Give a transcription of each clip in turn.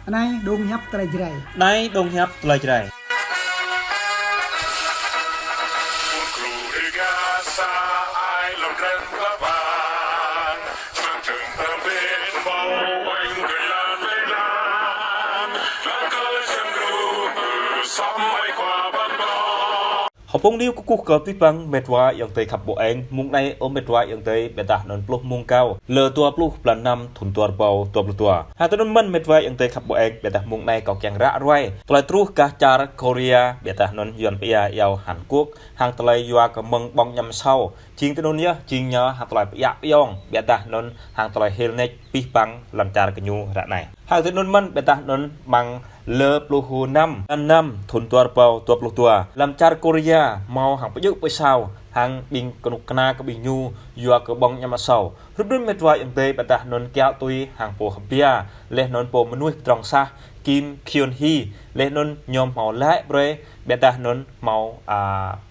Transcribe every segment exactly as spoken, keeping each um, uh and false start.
Anai dong hiăp tơlơi Jrai. Anai dong hiăp tơlơi Jrai. Hơpung niu kơkuh kơ abih bang met wa ayŏng adơi khăp ƀô eng, mông anai ơ met wa ayŏng adơi, ƀiădah anŭn pluh mông kâo, lơ dua pluh blan năm thŭn dua rơbâo dua pluh dua. Hăng tui anŭn mơ̆n met wa ayŏng adơi khăp ƀô eng, ƀiădah mông anai kâo kiăng ră ruai tơlơi truh gah čar Korea, ƀiădah anŭn Yuan pia iâu Hàn Quốc, hăng tơlơi yua kơ mơ̆ng ƀơ̆ng añăm asâo. Jing tui anŭn yơh, jing ñu hăng tơlơi pơiă pơiong, ƀiădah anŭn hăng tơlơi hil nač abih bang lăm čar gơñu ră anai. Hăng tui anŭn mơ̆n, ƀiădah anŭn mơ̆ng lơ pluh năm, blan năm thŭn dua rơbâo dua pluh dua, lăm čar Korea hmâo hăng pơjơ̆ pơsao hăng ƀing kơnuk kơna kơ ƀing ñu yua kơ ƀơ̆ng añăm asâo. Hrup anŭn met wa ayŏng adơi, ƀiădah anŭn kiaŏ tui hăng pô hơbia, laih anŭn pô mơnuih pơdrŏng sah, Kim Kyun Hee, laih anŭn ñu hmâo laĭ brơi, ƀiădah anŭn hmâo, a,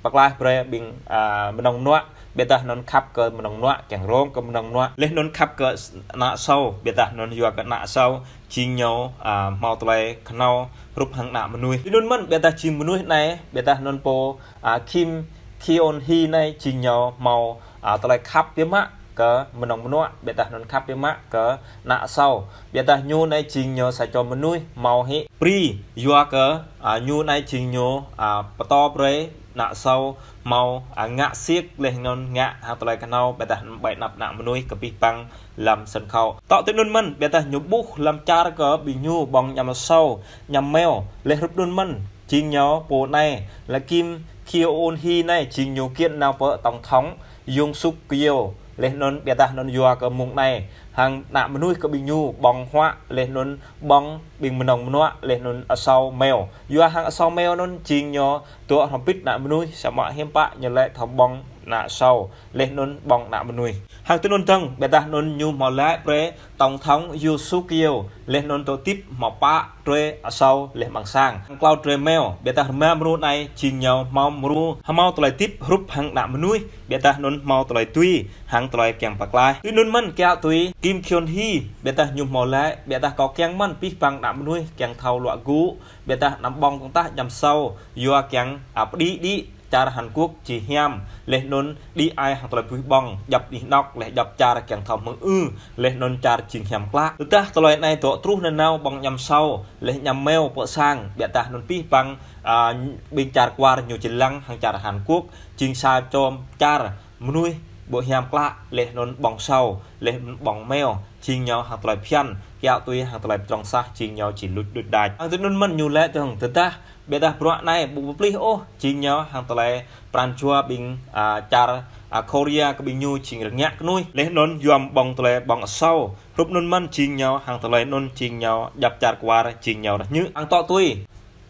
pơklaih brơi ƀing, a, mơnơ̆ng mơnuă, ƀiădah anŭn khăp kơ mơnơ̆ng mơnuă, kiăng rông kơ mơnơ̆ng mơnuă, laih anŭn khăp kơ s-, ană asâo, ƀiădah anŭn yua kơ ană asâo jing ñu, a, hmâo tơlơi khơnâo hrup hăng ană mơnuih. Tui anŭn mơ̆n, ƀiădah jing mơnuih anai, ƀiădah anŭn pô, a, Kim Kyun Hee anai jing ñu hmâo, a, tơlơi khăp biă mă kơ mơnơ̆ng mơnuă, ƀiădah anŭn khăp biă mă kơ ană asâo. Ƀiădah ñu anai jing ñu sa čô mơnuih hmâo hĭ bri, yua kơ, a, ñu anai jing ñu, a, pơtô brơi ană asâo hmâo, a, ngă sik laih anŭn ngă hăng tơlơi khơnâo, ƀiădah anŭn ƀơi anăp ană mơnuih kơ abih bang lăm sân khấu. Tŏ tui anŭn mơ̆n, ƀiădah ñu ƀuh lăm čar kơ ƀing ñu ƀơ̆ng añăm asâo, añăm meo, laih hrup anŭn mơ̆n, jing ñu pô anai, lĕ Kim Kyun Hee anai, jing ñu kiăng nao pơ tổng thống Yoon Suk Yeol, laih anŭn ƀiădah anŭn yua kơ mông anai, hăng ană mơnuih kơ ƀing ñu ƀơ̆ng huă, laih anŭn ƀơ̆ng ƀing mơnơ̆ng mơnuă, laih anŭn asâo meo. Yua hăng asâo meo anŭn jing ñu dŏ hrŏm hơbĭt ană mơnuih, samơ̆ hiư̆m pă ñu lĕ thâo ƀơ̆ng ană asâo, laih anŭn ƀơ̆ng ană mơnuih. Hăng tui anŭn dơ̆ng, ƀiădah anŭn ñu hmâo laĭ brơi tổng thống Yoon Suk Yeol, laih anŭn dŏ hơdip hmâo pă drơi asâo laih amăng sang. Hăng klâo drơi meo, ƀiădah rơma mrô anai jing ñu hmâo mrô hmâo tơlơi hơdip hrup hăng ană mơnuih, ƀiădah anŭn hmâo tơlơi tui hăng tơlơi kiăng pơklaih. Tui anŭn mơ̆n kiaŏ tui Kim Kyun Hee, ƀiădah ñu hmâo laĭ, ƀiădah kâo kiăng mơ̆n abih bang ană mơnuih kiăng thâo luă gŭ, ƀiădah anăm ƀơ̆ng tơ̆ng tah añăm asâo, yua kiăng, a, pơđĭ đĭ čar Hàn Quốc či hiam, laih anŭn đĭ ai hăng tơlơi buih ƀơ̆ng, djŏp anih anŏ, laih djŏp čar kiăng thâo hmư̆ ư, laih anŭn čar jing hiam klă. Tơdah tơlơi anai dŏ truh nanao ƀơ̆ng añăm asâo, laih añăm meo pơ sang, ƀiădah anŭn abih bang, a, ƀing čar kwar ñu či lăng hăng čar Hàn Quốc, jing sa čô čar mơnuih ƀu hiam klă, laih anŭn ƀơ̆ng asâo, laih anŭn ƀơ̆ng meo, jing ñu hăng tơlơi phiăn, kiaŏ tui hăng tơlơi pơdrŏng sah, jing ñu či luč đuč đač. Hăng tui anŭn mơ̆n ñu laĭ dơ̆ng, tơdah ƀiădah bruă anai ƀu pơplih ôh, jing ñu hăng tơlơi pran jua ƀing, a, čar, a, Korea kơ ƀing ñu jing rơngiă kơnuih. Laih anŭn yua ƀơ̆ng tơlơi ƀơ̆ng asâo. Hrup anŭn mơ̆n jing ñu hăng tơlơi anŭn jing ñu djŏp čar kwar jing ñu rơñư. Hăng tŏ tui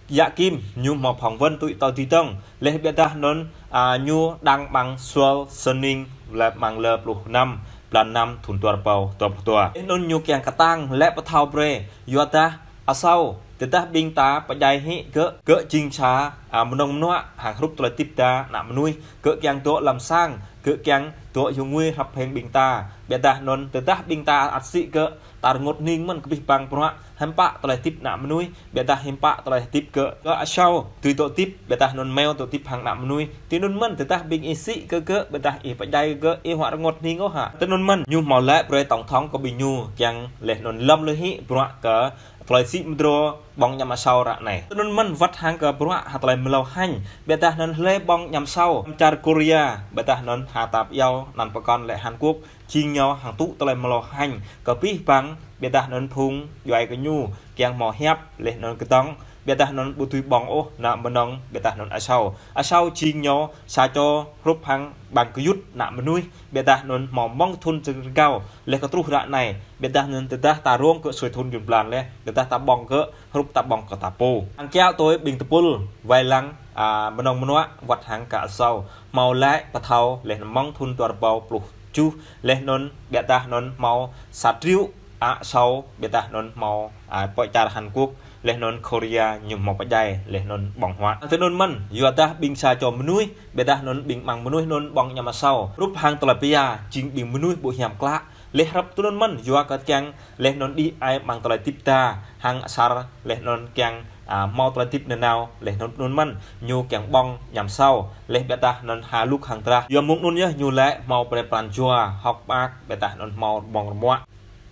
Yă Kim ñu hmâo phỏng vấn tui tơ ti tơ̆ng. Laih ƀiădah anŭn, a, ñu đang amăng Seoul, Suning, lĕ amăng lơ pluh năm, blan năm thŭn dua rơbâo dua pluh dua. Laih anŭn ñu kiăng kơtang, lĕ pơthâo brơi. Yua dah asâo, tơdah ƀing ta pơdjai hĭ gơ̆, gơ̆ jing sa, a, mơnơ̆ng mơnuă, hăng hrup tơlơi hơdip ta ană mơnuih, gơ̆ kiăng dŏ lăm sang, gơ̆ kiăng dŏ hyu ngui hrăp hăng ƀing ta. Ƀiădah anŭn tơdah ƀing ta ăt sĭ gơ̆, ta rơngot hning mơ̆n kơ abih bang bruă, hiư̆m pă tơlơi hơdip ană mơnuih, ƀiădah hiư̆m pă tơlơi hơdip gơ̆. Gơ̆ asâo, tui dŏ hơdip, ƀiădah anŭn meo dŏ hơdip hăng ană mơnuih. Tui anŭn mơ̆n tơdah ƀing ih sĭ kơ gơ̆, ƀiădah ih pơdjai gơ̆, ih huă rơngot hning ôh hă. Tui anŭn mơ̆n ñu hmâo laĭ brơi tổng thống kơ ƀing ñu, kiăng laih anŭn lŏm lui hĭ bruă kơ tơlơi sĭ mơdrô ƀơ̆ng añăm asâo ră anai. Tui anŭn mơ̆n wơ̆t hăng kơ bruă hăng tơlơi mlâo hăng, ƀiădah anŭn hlơi ƀơ̆ng añăm asâo, čar Korea, ƀiădah anŭn hơtăp iâu anăn pơkŏn lĕ Hàn Quốc, jing ñu hăng tŭ tơlơi mlâo hăng kơ abih bang, ƀiădah anŭn phung djuai kơ ñu, kiăng hmâo hiăp, laih anŭn kơdŏng, ƀiădah anŭn ƀu dưi ƀơ̆ng ôh, ană mơnơ̆ng, ƀiădah anŭn asâo. Asâo jing ñu sa čô hrup hăng ƀăng gơyut ană mơnuih, ƀiădah anŭn hmâo mơ̆ng thŭn rơgao, laih kơ truh ră anai, ƀiădah anŭn tơdah ta rông kơ sui thŭn jŭn blan laih, tơdah ta ƀơ̆ng gơ̆, hrup ta ƀơ̆ng kơ ta pô. Hăng kiaŏ tui ƀing tơpul, wai lăng, a, mơnơ̆ng mơnuă, wơ̆t hăng kơ asâo, hmâo laĭ pơthâo, laih anŭn mơ̆ng thŭn dua rơbâo pluh tơjuh, laih anŭn ƀiădah anŭn hmâo sa triệu, a, asâo, ƀiădah anŭn hmâo, a, pơ čar Hàn Quốc, laih anŭn Korea ñu hmâo pơdjai, laih anŭn ƀơ̆ng huă. Tui anŭn mơ̆n, yua dah ƀing sa čô mơnuih, ƀiădah anŭn ƀing amăng mơnuih anŭn ƀơ̆ng añăm asâo. Hrup hăng tơlơi pia, jing ƀing mơnuih ƀu hiam klă, Laih hrup tui anŭn mơ̆n, yua kơ kiăng, laih anŭn đĭ ai ƀăng tơlơi hơdip ta, hăng asar, laih anŭn kiăng, a, hmâo tơlơi hơdip nanao, laih anŭn anŭn mơ̆n, ñu kiăng ƀơ̆ng añăm asâo, laih biă tah anŭn ha luk hăng drah. Yua mơ̆ng anŭn yơh, ñu lĕ hmâo brơi pran jua, hơ̆k mơak, biă tah anŭn hmâo ƀơ̆ng rơmuă.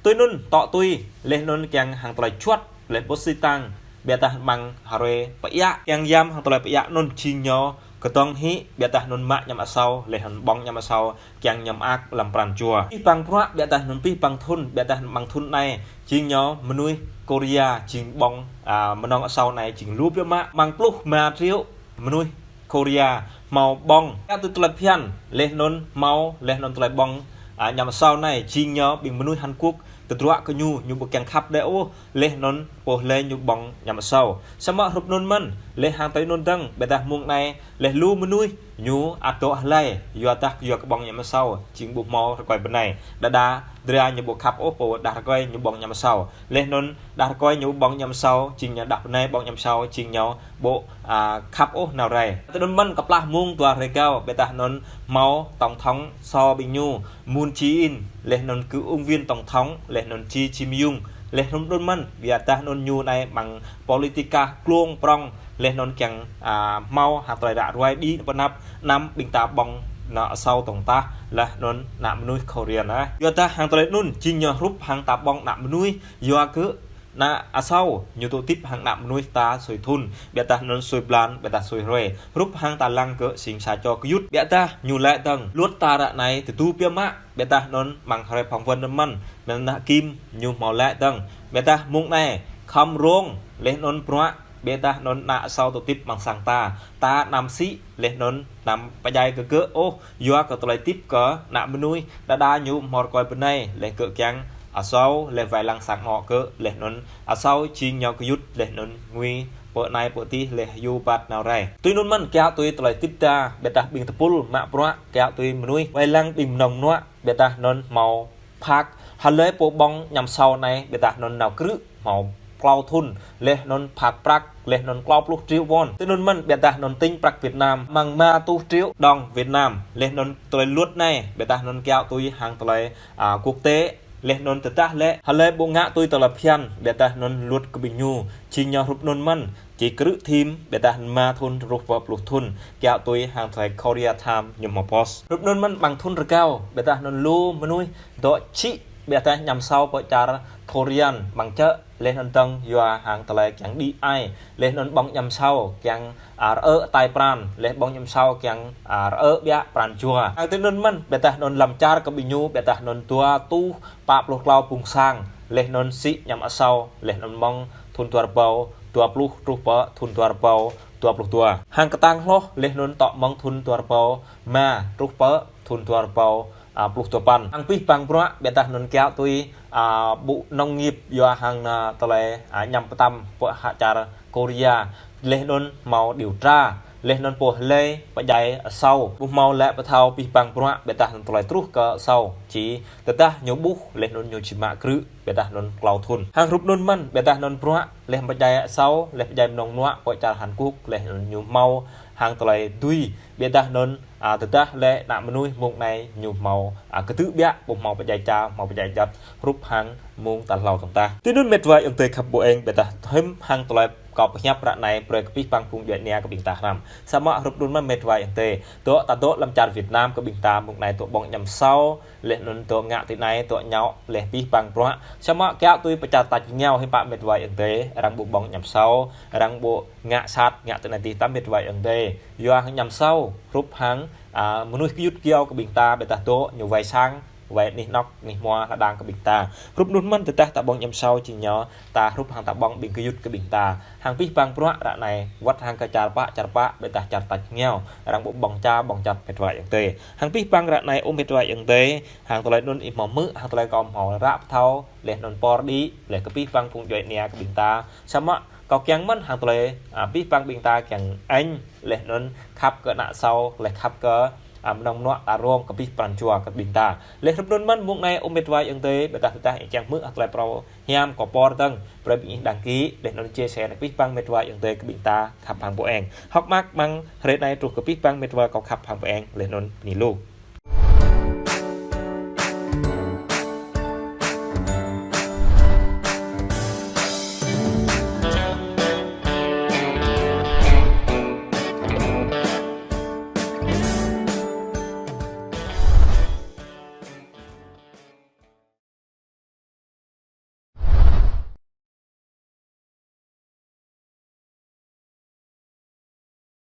Tui anŭn, tŏ tui, laih anŭn kiăng hăng tơlơi čuăt, laih bơ̆t si tăng, biă tah ƀăng hrơi pơiă, kiăng yam hăng tơlơi pơiă anŭn jing ñu, kơdơ̆ng hĭ, biă tah anŭn mă añăm asâo, laih anŭn ƀơ̆ng añăm asâo, kiăng añăm mơak lăm pran jua. Abih bang bruă, biă tah anŭn abih bang thŭn, biă tah anŭn ƀăng thŭn anai, jing ñu mơnuih Korea, jing ƀơ̆ng, a, mơnơ̆ng asâo anai, jing lu biă mă, ƀăng pluh rơma triệu mơnuih Korea, hmâo ƀơ̆ng. Kiăng tui tơlơi phiăn, laih anŭn hmâo, laih anŭn tơlơi ƀơ̆ng, a, añăm asâo anai, jing ñu ƀing mơnuih Hàn Quốc, tơdruă kơ ñu, ñu ƀu kiăng khăp đơi ôh, laih anŭn pô hlơi ñu ƀơ̆ng añăm asâo. Samơ̆ hrup anŭn mơ̆n, laih hăng tui anŭn dơ̆ng, biă tah mơ̆ng anai, laih lu mơnuih, ñu ăt dŏ hlơi, yua tah yua kơ ƀơ̆ng añăm asâo, jing ƀu hmâo rơkơi bơnai. Đơđa, dra ñu ƀu khăp ôh, pô đah rơkơi ñu ƀơ̆ng añăm asâo. Laih anŭn đah rơkơi ñu ƀơ̆ng añăm asâo, jing ñu đah bơnai ƀơ̆ng añăm asâo, jing ñu ƀu, a, khăp ôh nao rai. Tui anŭn mơ̆n kơplah mơ̆ng dua hrơi rơgao, biă tah anŭn hmâo tổng thống sô ƀing ñu, Moon Jae-in, laih anŭn cựu ứng viên tổng thống, laih anŭn Ji Jim Yung, laih hrup anŭn mơ̆n, biă tah anŭn ñu anai ƀăng politika klông prong, laih anŭn kiăng, a, hmâo hăng tơlơi ră ruai đĭ pơ anăp anăm ƀing ta ƀơ̆ng añăm asâo tŏng tah, laih anŭn ană mơnuih Korea anai. Yua tah hăng tơlơi anŭn, jing ñu hrup hăng ta ƀơ̆ng ană mơnuih, yua kơ añăm asâo, ñu tŭ hơdip hăng ană mơnuih ta sui thŭn, biă tah anŭn sui blan, biă tah sui hrơi. Hrup hăng ta lăng kơ sing sa čô gơyut, biă tah ñu lĕ dơ̆ng. Luật ta ră anai tơdu biă mă, biă tah anŭn ƀăng hrơi phỏng vấn anŭn mơ̆n, mơ̆n ană Kim ñu hmâo lĕ dơ̆ng. Biă tah mơ̆ng anai, khŏm rông, laih anŭn bruă, biă tah anŭn añăm asâo tŭ hơdip ƀăng sang ta. Ta anăm sĭ, laih anŭn anăm pơdjai kơ gơ̆ ôh, yua kơ tơlơi hơdip kơ ană mơnuih, đơđa ñu hmâo rơkơi bơnai, laih gơ̆ kiăng asâo, laih wai lăng sang anŏ gơ̆, laih anŭn asâo jing ñu gơyut, laih anŭn ngui pơ anai pơ adih, laih yua ƀat nao rai. Tui anŭn mơ̆n kiăng tui tơlơi hơdip ta, biă tah ƀing tơpul mă bruă, kiăng tui mơnuih, wai lăng ƀing mơnơ̆ng mơnuă, biă tah anŭn hmâo phak, hlơi pô ƀơ̆ng añăm asâo anai, biă tah anŭn nao krư̆, hmâo klâo thŭn, laih anŭn phak prăk, laih anŭn klâo pluh triệu won. Tui anŭn mơ̆n, biă tah anŭn tính prăk Việt Nam, mơ̆ng rơma rơtuh triệu đồng Việt Nam, laih anŭn tơlơi luật anai, biă tah anŭn kiăng tui hăng tơlơi, a, quốc tế, laih anŭn tơdah lĕ, hlơi ƀu ngă tui tơlơi phiăn, biă tah anŭn luật kơ ƀing ñu, jing ñu hrup anŭn mơ̆n, či krư̆ thim, biă tah anŭn rơma thŭn truh pơ pluh thŭn, kiăng tui hăng tơlơi Korea Times ñu hmâo post. Hrup anŭn mơ̆n ƀăng thŭn rơgao, biă tah anŭn lu mơnuih, dŏ čih, biă tah añăm asâo pơ čar Korean, ƀăng čơ̆, laih anŭn dơ̆ng yua hăng tơlơi kiăng đĭ ai, laih anŭn ƀơ̆ng añăm asâo, kiăng, a, rơ̆ tai pran, laih ƀơ̆ng añăm asâo, kiăng, a, rơ̆ biă pran jua. Hăng tui anŭn mơ̆n, biă tah anŭn lăm čar kơ ƀing ñu, biă tah anŭn dua rơtuh pă pluh klâo phung sang, laih anŭn sĭ añăm asâo, laih anŭn mơ̆ng thŭn dua rơbâo dua pluh truh pơ thŭn dua rơbâo dua pluh dua. Hăng kơtang hloh, laih anŭn tŏ mơ̆ng thŭn dua rơbâo rơma truh pơ thŭn dua rơbâo, a, pluh dua păn. Hăng abih bang bruă, biă tah anŭn kiăng tui, a, Bộ Nông nghiệp yua hăng, a, tơlơi, a, añăm pơtăm pơ ha čar Korea. Laih anŭn hmâo điều tra, laih anŭn pô hlơi pơdjai asâo. Ƀu hmâo lĕ pơthâo abih bang bruă, biă tah anŭn tơlơi truh kơ asâo. Či tơdah ñu ƀuh, laih anŭn ñu či mă krư̆, biă tah anŭn klâo thŭn. Hăng hrup anŭn mơ̆n, biă tah anŭn bruă, laih pơdjai asâo, laih pơdjai mơnơ̆ng mơnuă, pơ čar Hàn Quốc, laih anŭn ñu hmâo hăng tơlơi dưi, biă tah anŭn, a, tơdah lĕ ană mơnuih mơ̆ng anai ñu hmâo, a, kơdư̆ biă, ƀu hmâo pơdjai ča, hmâo pơdjai juăt, hrup hăng mơ̆ng tal hlâo tŏng tah. Tui anŭn met wa ayŏng adơi khăp ƀu eng, biă tah thim hăng tơlơi kâo pơhiăp ră anai, brơi kơ abih bang phung djuai ania kơ ƀing ta hrăm. Samơ̆ hrup anŭn mơ̆n met wa ayŏng adơi. Dŏ ta dŏ lăm čar Việt Nam kơ ƀing ta mơ̆ng anai dŏ ƀơ̆ng añăm asâo, laih anŭn dŏ ngă tui anai, dŏ ñŏ, laih abih bang bruă. Samơ̆ kiăng tui pơ čar tač rơngiao hiư̆m pă met wa ayŏng adơi, arăng ƀu ƀơ̆ng añăm asâo, arăng ƀu ngă sat, ngă tui anai tih tăm met wa ayŏng adơi. Yua hăng añăm asâo, hrup hăng, a, mơnuih gơyut gơyâo kơ ƀing ta, biă tah dŏ, ñu wai sang, wai anih anŏk, anih hmua, hơđang kơ ƀing ta. Hrup anŭn mơ̆n tơdah ta ƀơ̆ng añăm asâo jing ñu, ta hrup hăng ta ƀơ̆ng ƀing gơyut kơ ƀing ta. Hăng abih bang bruă ră anai, wơ̆t hăng kơ čar pă, čar pă, biă tah čar tač rơngiao. Arăng ƀu ƀơ̆ng ča, ƀơ̆ng čăt met wa ayŏng adơi. Hăng abih bang ră anai ơ met wa ayŏng adơi, hăng tơlơi anŭn ih hmâo hmư̆, hăng tơlơi kâo hmâo ră pơthâo, laih anŭn pơr đĭ, laih kơ abih bang phung djuai ania kơ ƀing ta. Samơ̆ kâo kiăng mơ̆n hăng tơlơi, a, abih bang ƀing ta kiăng añ, laih anŭn khăp kơ ană asâo, laih khăp kơ, a, mơnơ̆ng mơnuă ta rông kơ abih pran jua kơ ƀing ta. Laih hrup anŭn mơ̆n mơ̆ng anai ơ met wa ayŏng adơi, biă tah tơdah ih kiăng hmư̆ hăng tơlơi phrâo hiam kâo pơr dơ̆ng, brơi ƀing ih đăng ký, laih anŭn chia sẻ kơ abih bang met wa ayŏng adơi kơ ƀing ta khăp hăng ƀu eng. Hơ̆k mơak mơ̆ng hrơi anai truh kơ abih bang met wa kâo khăp hăng ƀu eng, laih anŭn bơni lu.